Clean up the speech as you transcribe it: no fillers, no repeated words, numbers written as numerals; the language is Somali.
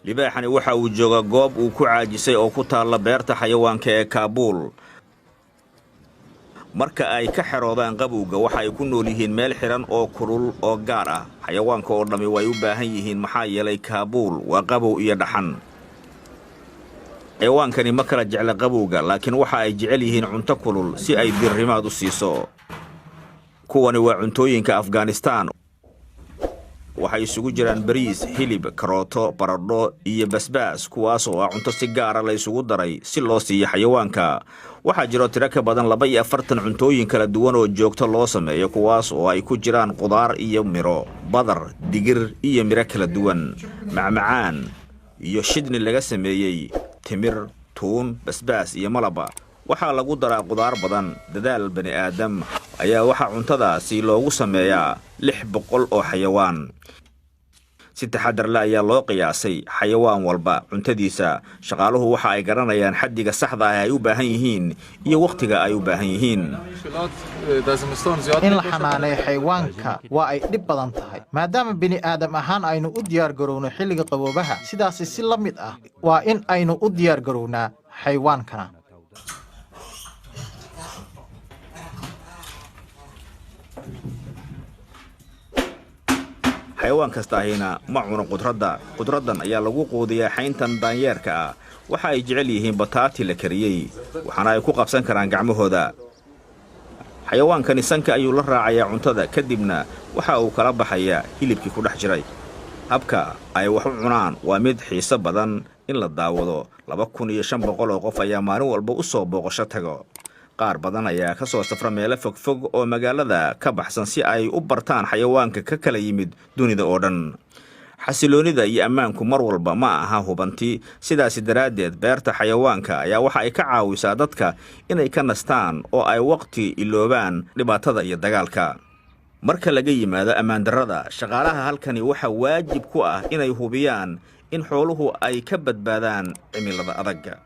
Libaaxani waxa uu joogaa goob uu ku caajisay oo ku taalla beerta xayawaanka ee Kaabuul. Marka ay ka xeroodaan qabowga, waxa ay ku nool yihiin meel xidhan oo kulul oo gaar ah. Xayawaanka oo dhammi way u baahan yihiin, maxaa yeelay Kaabuul waa qabow iyo dhaxan. Xayawaankani ma kala jecla qabowga, laakiin waxa ay jecel yihiin cunto kulul si ay diirimaad u siiso. Kuwani waa cuntooyinka Afghanistaan. Waxay isugu jiraan bariis, hilib, karooto, baradho iyo basbaas, kuwaas oo ah cunto si gaara la isugu daray si loo siiyo xayawaanka. Waxaa jiro tiro ka badan 42 cuntooyin kala duwan oo joogto loo sameeyo, kuwaas oo ay ku jiraan qudaar iyo miro, badar, digir iyo miro kala duwan, macmacaan iyo shidni laga sameeyey timir, tuun, basbaas iyo malaba. Waxaa lagu daraa qudaar badan. Dadaal bani aadam ayaa waxaa cuntadaasi loogu sameeyaa 600 oo xayawaan. Si taxadar le ayaa loo qiyaasay xayawaan walba cuntadiisa. Shaqaaluhu waxa ay garanayaan xaddiga saxda ah ay u baahan yihiin iyo wakhtiga ay u baahan yihiin. In la xanaaneeyo xayawaanka waa ay dhib badan tahay, maadaama bini aadam ahaan aynu u diyaar garowno xilliga qaboobaha. Sidaasi si la mid ah waa in aynu u diyaar garownaa xayawaankana. Xayawaan kasta ahina ma cuno qudradda. Qudraddan ayaa lagu quudiyaa xayntan daanyeerka ah. Waxa ay jecel yihiin bataati la kariyey, waxaana ay ku qabsan karaan gacmahooda. Xayawaankani sanka ayuu la raacayaa cuntada, kadibna waxa uu kala baxayaa hilibkii ku dhex jiray. Habka ay wax u cunaan waa mid xiiso badan in la daawado. 2500 oo qof ayaa maalin walba u soo booqasho tago. Qaar badan ayaa ka soo safra meelo fogfog oo magaalada ka baxsan si ay u bartaan xayawaanka ka kala yimid dunida oo dhan. Xasiloonnida iyo ammaanku mar walba ma aha hubanti. Sidaasi daraaddeed, beerta xayawaanka ayaa waxa ay ka caawisaa dadka inay ka nastaan oo ay waqti iloobaan dhibaatada iyo dagaalka. Marka laga yimaado ammaandarrada, shaqaalaha halkani waxaa waajib ku ah inay hubiyaan in xooluhu ay ka badbaadaan cimilada adag.